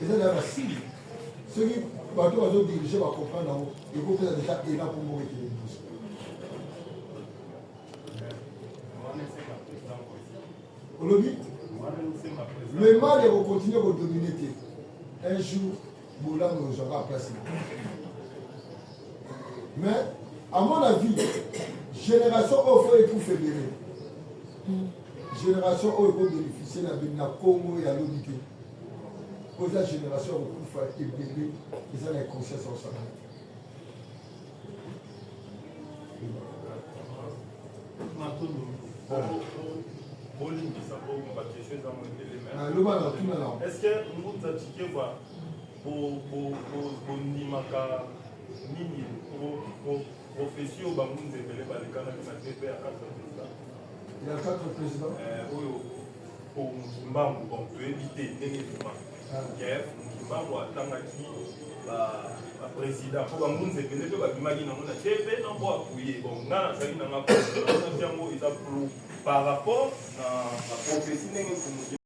Eza deja basigne. Soki bato bazodirige bacomprendre yango, ekopesa deja ela mpo mboka ekende liboso. Olobi le mal ekokontinue kodomine te. Un jour bolamu ezwaka place. Mais à mon avis, génération oyo fo ekufa ebele, génération oyo ekobénéficie na na Congo ya lobi te, po eza génération ya kokufa ebele, eza na conscience ya kosangana te. Bolimbisa bongo, baquestion eza mo ebele. Loba na tuna na. Est ce que Ngunza Tshikeva bondimaka nini, prophétie oyo bangunza ebele balekanaki na TV ya 4 président? Ya 4 président. Oyo Mokimbangu, bon, toyebi te ndenge ebima ke Mokimbangu atangaki baprésident, mpo bangunza ebele mpe babimaki nango na TV na mpo apuye. Bon, nga nazalaki nanga namonaki yango eza flou par rapport na baprophétie ndenge.